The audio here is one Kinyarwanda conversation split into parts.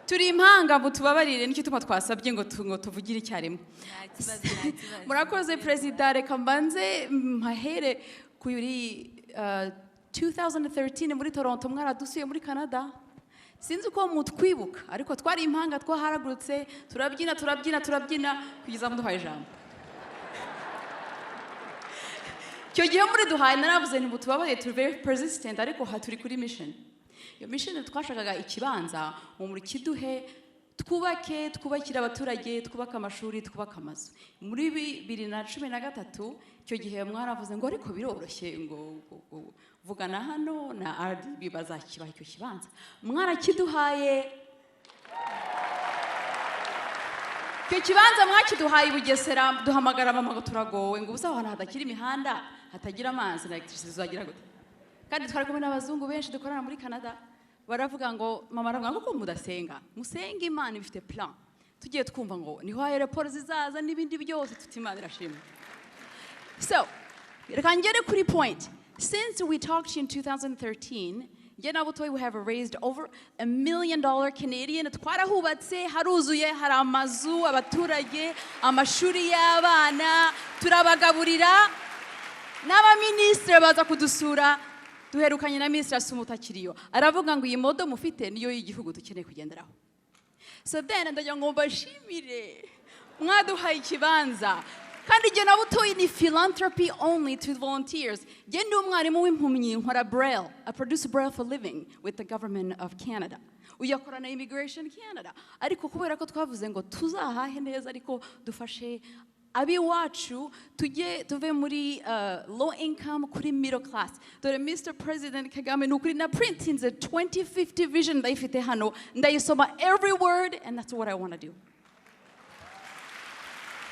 Turi impanga, mutubabarire, nicyo tuma twasabye ngo tuvugire icyarimwe. Nta kibazo, nta kibazo. Murakoze, Perezida. Reka mbanze mpahere kuri 2013 muri Toronto, mwaradusuye muri Canada. Sinzi uko mutwibuka, ariko twari impanga, twaharagurutse turabyina, turabyina, turabyina kugeza muduhaye ijambo. Icyo gihe muri duhaye, naravuze nti mutubabarire, turi very persistent, ariko ha turi kuri mission. Iyo mission, twashakaga ikibanza mu muri kiduhe, twubake, twubakire abaturage, twubake amashuri, twubake amazu. Muri 2013, icyo gihe mwaravuze ngo ariko biroroshye, ngo vugana hano na RDB, bazakibaha icyo kibanza. Mwarakiduhaye. Icyo kibanza mwakiduhaye i Bugesera. Duhamagara mama ngo turagowe, ngo ubusa ahantu hadakira imihanda, hatagira amazi na electricity, tuzagira gute? Kandi twari kumwe n'abazungu benshi dukorana muri Canada. Baravuga ngo, mama aravuga ngo ko mudasenga, musenge, Imana ifite plan. Tugiye twumva ngo niho aéroport zizaza n'ibindi byose, tuti Imana irashimwe. So reka ngere kuri point. Since we talked to you in 2013, njye na Butoyi, we have raised over $1 million Canadian. Twarahubatse, haruzuye, hari amazu abaturage, amashuri y'abana, turabagaburira, n'abaminisitiri baza kudusura. Duherukanye na Minisitiri Assumpta akiriyo, aravuga ngo iyi model mufite niyo y'igihugu dukeneye kugenderaho. So then ndagira ngo mbashimire, mwaduhaye ikibanza. Kandi igihe na Butoyi ni philanthropy only to volunteers. Njye ndi umwarimu w'impumyi, nkora braille. I produce braille for living with the government of Canada, uyakora na Immigration Canada. Ariko kubera ko twavuze ngo tuzahahe neza, ariko dufashe ab'iwacu, tujye tuve muri low income kuri middle class. Dore Mr President Kagame, ni ukuri na printinze 2050 vision, ndayifite hano, ndayisoma every word, and that's what I want to do.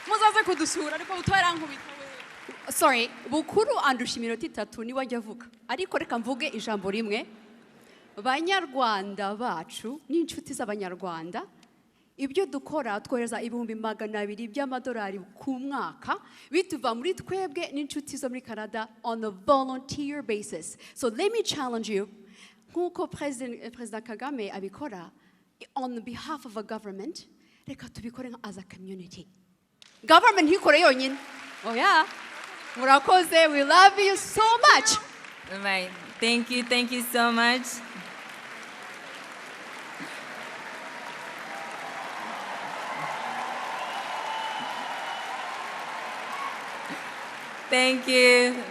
Muzaze kudusura. Ariko utarankubita we. Sorry, Bukuru andusha iminota 3, niwe ajya avuga, ariko reka mvuge ijambo rimwe. Banyarwanda bacu n'inshuti z'Abanyarwanda, ibyo dukora, twohereza 200,000 by'amadolari ku mwaka, bituva muri twebwe n'inshuti zo muri Canada on a volunteer basis. So let me challenge you: nk'uko President Kagame abikora on behalf of a government, reka tubikore nka as a community. Government ntikore yonyine. Oya, murakoze. We love you so much. Right. Thank you. Thank you so much. Thank you.